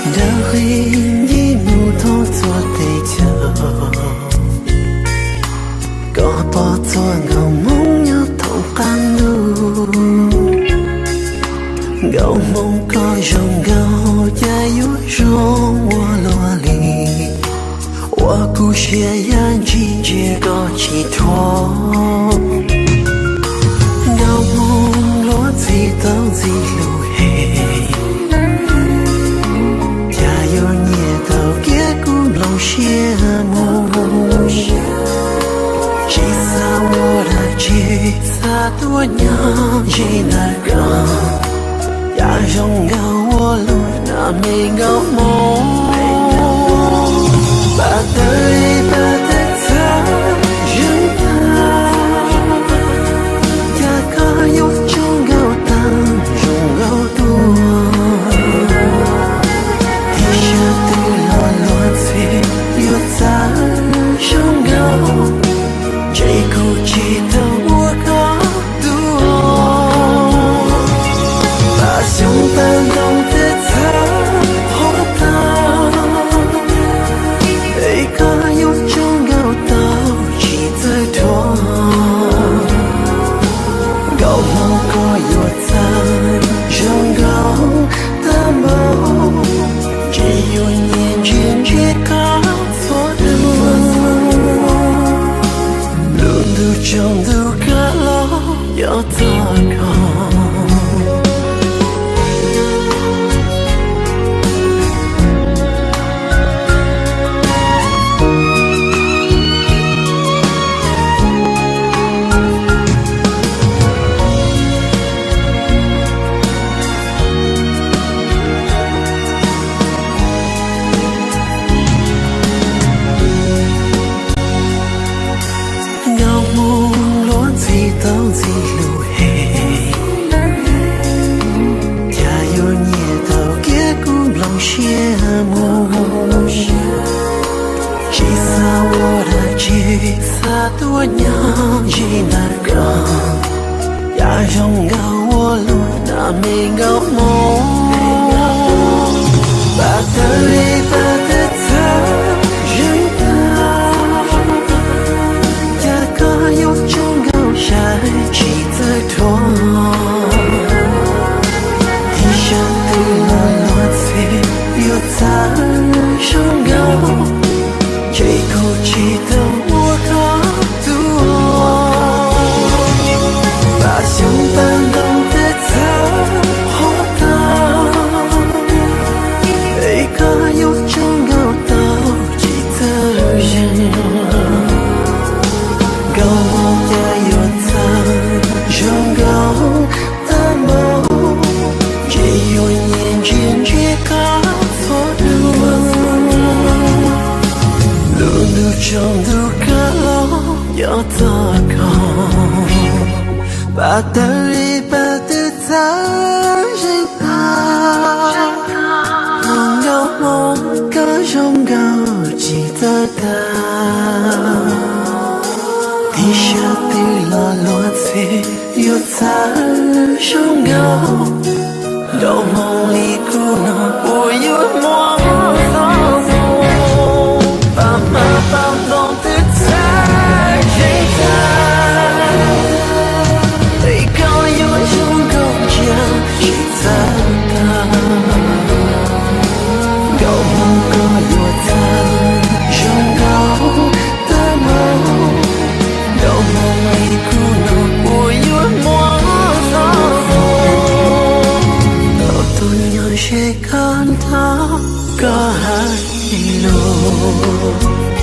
Ntawm qhib ncig mus thoob txhua teb chaws, koj pom txhua nkauj hmoob nyob thoob qab ntuj. Nkauj hmoob koj zoo nkauj cas yuav zoo ua luaj li, ua kuv siab ya ntsis ntsia koj tsis thuam. Nkauj hmoob luag ntxhi tau ntxim hlub heev, cas yuav nyiam tau kiag kuv nplooj siab mus. Tsis xav ua dab tsi, xav tuaj nyob ze ntawm koj, cas zoo nkauj ua luaj na me nkauj hmoob. Pab tawg li pab tawg txhawv zeeg tag, cas koj yuav zoo nkauj tag zoo nkauj tuaj. Ib sab twg los luag ntxhi yuav txawj zoo nkauj, ntshe kuv tsis tau ua koj tus. Pab xyoob pab ntoo twb txhawv hov tag, es koj yuav zoo nkauj tau tsis txawj dhuav. Nkauj hmoob koj yuav txawj zoo nkauj tag npaum, ntshe yuav nyiam ntsia ntsia koj txhua lub. Lub ntuj tsaus ntuj kav los yog txog koj. Nkauj hmoob luag ntxhi tau ntxim hlub heev, cas yuav nyiam tau kiag kuv nplooj siab mus. Tsis xav ua dab tsi, xav tuaj nyob ze ntawm koj, cas zoo nkauj ua luaj na me nkauj hmoob. Pab tawg li pab tawg txhawv zeeg tag, cas koj yuav zoo nkauj sai tsis txawj dhuav. Ib sab twg los luag ntxhi yuav txawj zoo nkauj, ntshe kuv tsis tau ua koj tus. Pab xyoob pab ntoo twb txhawv hov tag, es koj yuav zoo nkauj tau tsis txawj zeeg. Nkauj hmoob cas yuav txawj zoo nkauj tag npaum, ntshe yuav nyiam ntsia ntsia koj txhua lub. Lub ntuj tsaus ntuj kav los yog txog koj, pab tawg li pab twg txhawv zeeg tag. Nkauj hmoob koj zoo nkauj tsis txawj tag, ib sab twg los luag ntxhi yuav txawj zoo nkauj. Nkauj hmoob li kuv no puas yuav muaj txoj moo, pab hmab pab ntoo twb txhawv zeeg tag, es koj yuav zoo nkauj ntsia tsis txawj tag. Nkauj hmoob koj yuav txawj zoo nkauj tag npaum, nkauj hmoob li kuv no puas yuav muaj txoj moo, tau tuaj nyob ze koj nrog koj hais lus.